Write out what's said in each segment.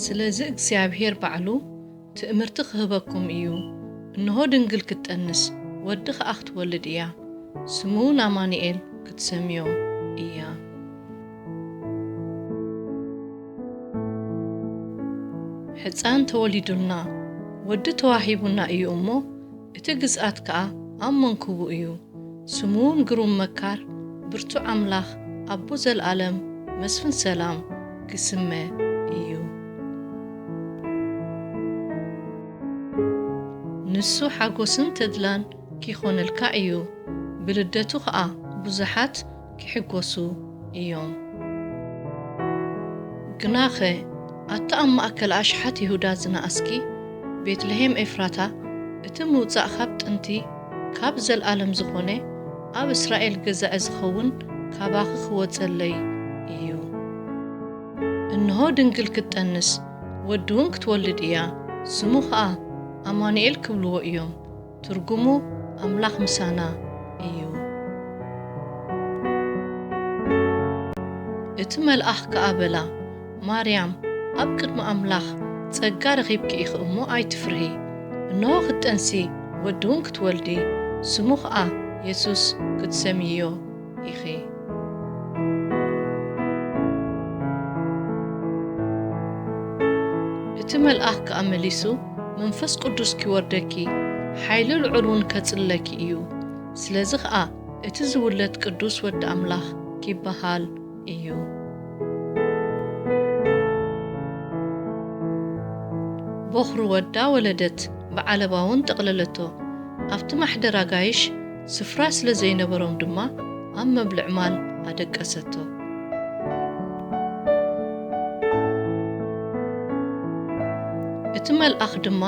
ስለዚ እግዚኣብሄር ባዕሉ ትእምርቲ ክህበኩም እዩ። እንሆ ድንግል ክትጠንስ፣ ወዲ ኸኣ ክትወልድ እያ። ስሙ እውን ኣማኑኤል ክትሰምዮ እያ። ሕፃን ተወሊዱልና፣ ወዲ ተዋሂቡና እዩ እሞ፣ እቲ ግዝኣት ከኣ ኣብ መንኩቡ እዩ። ስሙ እውን ግሩም መካር፣ ብርቱዕ ኣምላኽ፣ ኣቦ ዘለኣለም፣ መስፍን ሰላም ክስመ እዩ። ንሱ ሓጎስን ተድላን ኪኾነልካ እዩ። ብልደቱ ኸኣ ብዙሓት ኪሕጎሱ እዮም። ግናኸ ኣታ ኣብ ማእከል ኣሽሓት ይሁዳ ዝነኣስኪ ቤትልሄም ኤፍራታ፣ እቲ ምውጻእ ካብ ጥንቲ ካብ ዘለኣለም ዝኾነ ኣብ እስራኤል ገዛኢ ዝኸውን ካባኺ ክወጸለይ እዩ። እንሆ ድንግል ክትጠንስ ወዲ እውን ክትወልድ እያ፣ ስሙ ኸኣ ኣማኑኤል ክብልዎ እዮም። ትርጉሙ ኣምላኽ ምሳና እዩ። እቲ መልኣኽ ከኣ በላ፣ ማርያም፣ ኣብ ቅድሚ ኣምላኽ ጸጋ ረኺብኪ ኢኺ እሞ ኣይትፍርሂ። እንሆ ክትጠንሲ ወዲ እውን ክትወልዲ፣ ስሙ ኸኣ የሱስ ክትሰምይዮ ኢኺ። እቲ መልኣኽ ከኣ መሊሱ፣ መንፈስ ቅዱስ ኪወርደኪ፣ ሓይሊ ልዑል እውን ከጽልለኪ እዩ። ስለዚ ኸኣ እቲ ዝውለድ ቅዱስ ወዲ ኣምላኽ ኪበሃል እዩ። ቦኽሪ ወዳ ወለደት፣ ብዓለባ እውን ጠቕለለቶ። ኣብቲ ማሕደር ኣጋይሽ ስፍራ ስለ ዘይነበሮም ድማ ኣብ መብልዕ ማል ኣደቀሰቶ። እቲ መልኣኽ ድማ፣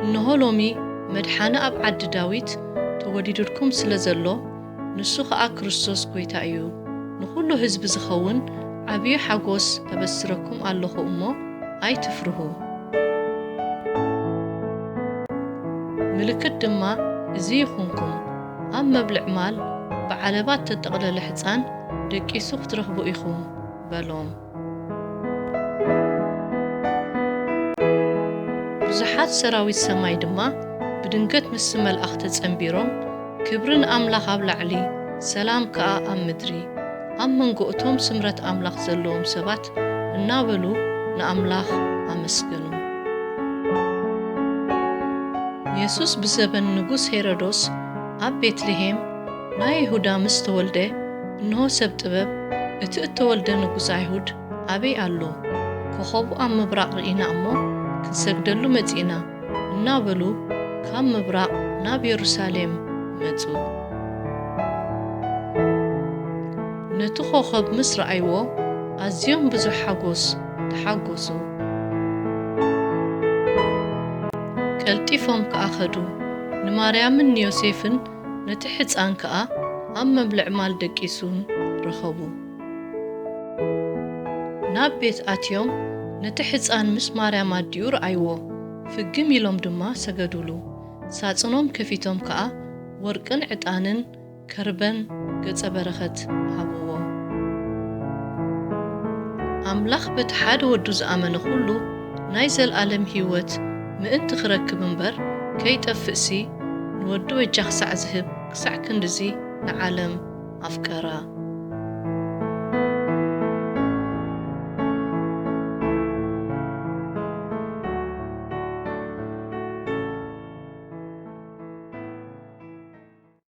እንሆ ሎሚ መድሓኒ ኣብ ዓዲ ዳዊት ተወሊዱልኩም ስለ ዘሎ፣ ንሱ ኸኣ ክርስቶስ ጐይታ እዩ። ንኹሉ ህዝቢ ዝኸውን ዓብዪ ሓጎስ እበስረኩም ኣለኹ እሞ ኣይትፍርሁ። ምልክት ድማ እዚ ይኹንኩም፣ ኣብ መብልዕ ማል ብዓለባ እተጠቕለለ ሕፃን ደቂሱ ክትረኽቡ ኢኹም በሎም። ብዙሓት ሰራዊት ሰማይ ድማ ብድንገት ምስቲ መልኣኽ ተጸንቢሮም፣ ክብሪ ንኣምላኽ ኣብ ላዕሊ፣ ሰላም ከኣ ኣብ ምድሪ፣ ኣብ መንጎ እቶም ስምረት ኣምላኽ ዘለዎም ሰባት እናበሉ ንኣምላኽ ኣመስገኑ። የሱስ ብዘበን ንጉስ ሄሮዶስ ኣብ ቤትልሄም ናይ ይሁዳ ምስ ተወልደ፣ እንሆ ሰብ ጥበብ፣ እቲ እተወልደ ንጉስ ኣይሁድ ኣበይ ኣሎ? ኮኸቡ ኣብ ምብራቕ ርኢና እሞ ክንሰግደሉ መጺእና እናበሉ ካብ ምብራቕ ናብ የሩሳሌም መጹ። ነቲ ኮኸብ ምስ ረኣይዎ ኣዝዮም ብዙሕ ሓጎስ ተሓጎሱ። ቀልጢፎም ከኣ ከዱ፣ ንማርያምን ንዮሴፍን ነቲ ሕጻን ከኣ ኣብ መብልዕ ማል ደቂሱን ረኸቡ። ናብ ቤት ኣትዮም ነቲ ሕጻን ምስ ማርያም ኣዲኡ ረኣይዎ፣ ፍግም ኢሎም ድማ ሰገዱሉ። ሳጽኖም ከፊቶም ከኣ ወርቅን ዕጣንን ከርበን ገጸ በረኸት ሃብዎ። ኣምላኽ በቲ ሓደ ወዱ ዝኣመነ ኩሉ ናይ ዘልኣለም ህይወት ምእንቲ ክረክብ እምበር ከይጠፍእሲ፣ ንወዱ በጃ ክሳዕ ዝህብ ክሳዕ ክንድዚ ንዓለም ኣፍቀራ።